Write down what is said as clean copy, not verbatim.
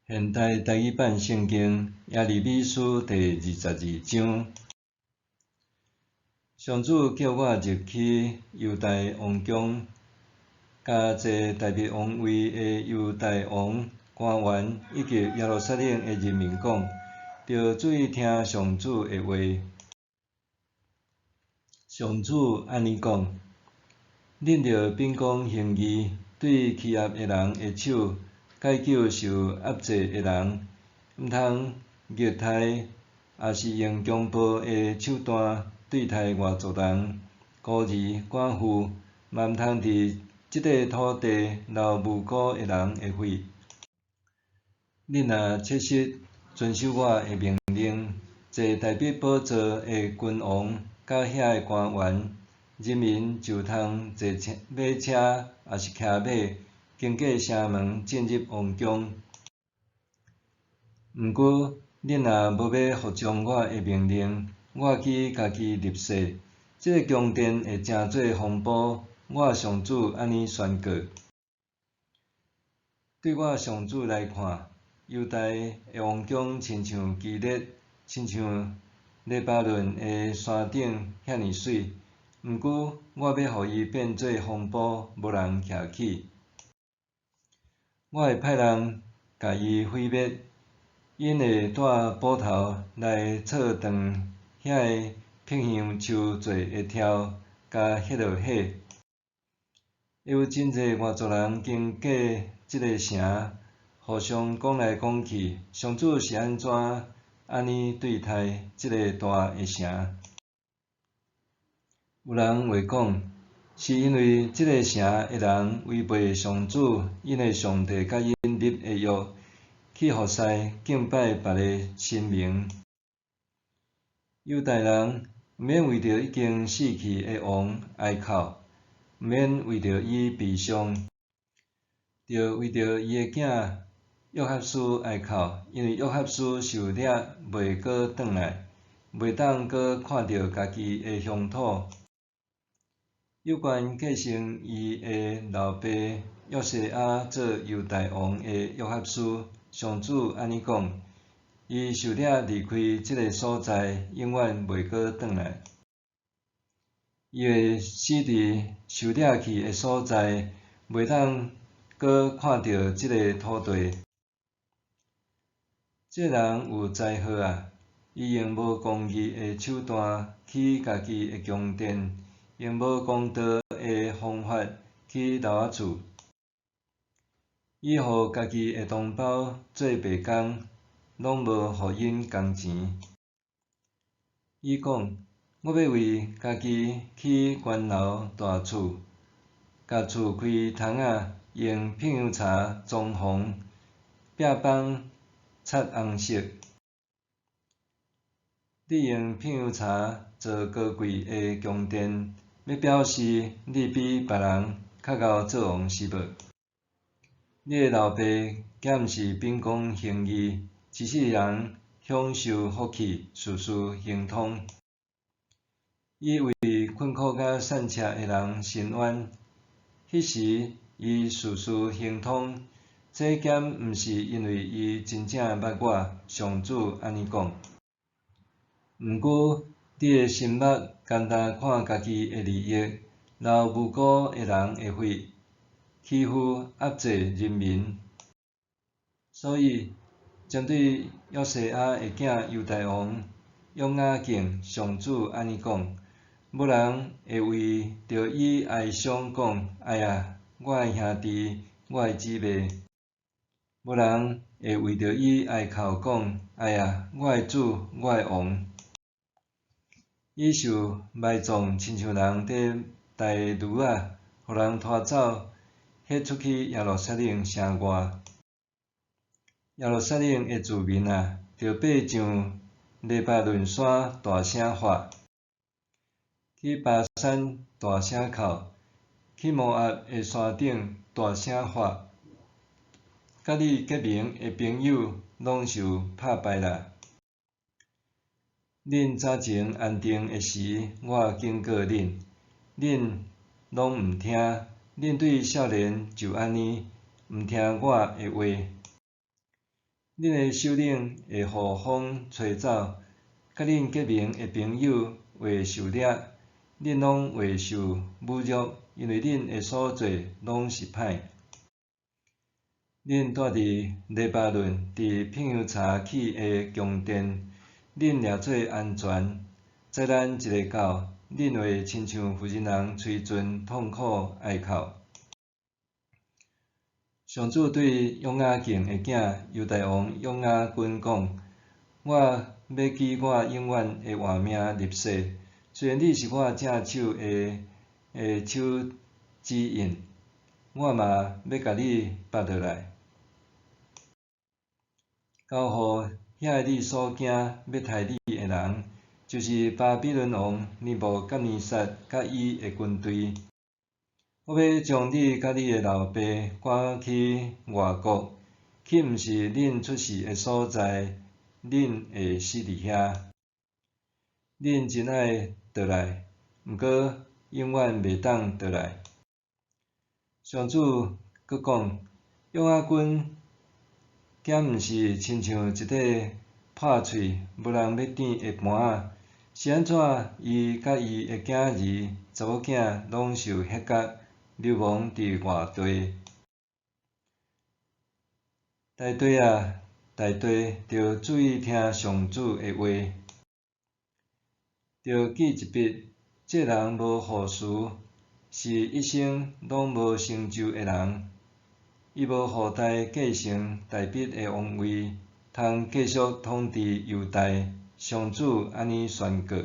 現代台語版聖經耶利米書第22章，上主叫我入去猶大王宮，共坐大衛王位的猶大王、官員以及耶路撒冷的人民講：著注意聽上主的話。上主按呢講：恁著秉公行義，對欺壓的人的手解救受壓制的人，毋通虐待，抑是用強暴的手段對待外族人、孤兒寡婦，嘛毋通佇這塊土地流無辜的人的血。恁若切實遵守我的命令，坐大衛寶座的君王佮遐的官員、人民就通坐車、馬車抑是騎馬，經過城門進入王宮。毋過，恁若無欲服從我的命令，我去家己立誓，這个宮殿會成做荒埔。我上主按呢宣告。對我上主來看，猶大的王宮親像基列，親像黎巴嫩的山頂遐爾媠。毋過，我欲予伊變做荒埔，無人徛起。我會派人共伊毀滅，𪜶會帶斧頭來銼斷遐个柏香樹做的柱佮彼落火。會有真濟外族人經過這个城，互相講來講去，上主是按怎按呢對待這个大的城？有人會講，是因為這个城的人違背上主𪜶的上帝佮𪜶立的約，去服侍敬拜別个神明。猶大人毋免為著已經死去的王哀哭，毋免為著伊悲傷，著為著伊的囝約哈斯哀哭，因為約哈斯受掠袂閣轉來，袂當閣看著家己的鄉土。有關繼承伊的老爸約西亞做猶大王的約哈斯，上主按呢講：伊受掠離開這个所在，永遠袂閣轉來。伊會死佇受掠去的所在，袂當閣看著這个土地。這人有災禍啊！伊用無公義的手段起家己的宮殿，用無公道的方法起樓仔厝。伊予家己的同胞做白工，攏無予𪜶工錢。伊講：我欲為家己起懸樓大厝，共厝開窗仔，用柏香柴裝潢，壁板漆紅色。你用柏香柴做高貴的宮殿，欲表示你比別人較𠢕做王是無？你的老爸敢毋是秉公行義，一世人享受福氣，事事亨通。伊為困苦佮散赤的人伸冤，彼時伊事事亨通。這敢毋是因為伊真正捌我，上主按呢講。毋過，你的心目干焦看家己的利益，流無辜的人的血，欺負壓制人民。所以，針對約西亞的囝猶大王約雅敬，上主按呢講：無人會為著伊哀傷講：哎呀，我的兄弟，我的姊妹！無人會為著伊哀哭講：哎呀，我的主，我的王！伊受埋葬，親像人佇抬驢仔，予人拖走，彼出去耶路撒冷城外。耶路撒冷的住民啊，著爬上黎巴嫩山大聲喊，去巴珊大聲哭，去摩押的山頂大聲喊，佮你結盟的朋友攏受拍敗啦。恁早前安定的時，我警告恁，恁攏毋聽。恁對少年就按呢，毋聽我的話。恁的首領會予風吹走，佮恁結盟的朋友會受掠，恁攏會受侮辱，因為恁的所做攏是歹。恁住佇黎巴嫩，佇噴香茶起的宮殿，恁掠做安全。災難一下到，恁會親像婦人人催陣痛苦哀哭。上主對約雅敬的囝猶大王約雅斤講：我欲記我永遠的活命立誓，雖然你是我正手的手指印，我嘛欲共你拔落來，交予遐你所驚欲刣你的人，就是巴比倫王尼布甲尼撒佮伊的軍隊。我欲將你佮你的老爸趕去外國，去毋是恁出世的所在，恁會死佇遐。恁真愛倒來，毋過永遠袂當倒來。上主閣講：約雅斤敢毋是親像一塊破碎、無人欲搪的盤仔？是按怎伊佮伊的囝兒、查某囝攏受削角，流亡佇外地？大地啊，大地，著注意聽上主的話。著記一筆，這人無後嗣，是一生攏無成就的人。伊無後代繼承大衛的王位，通繼續統治猶大。上主按呢宣告。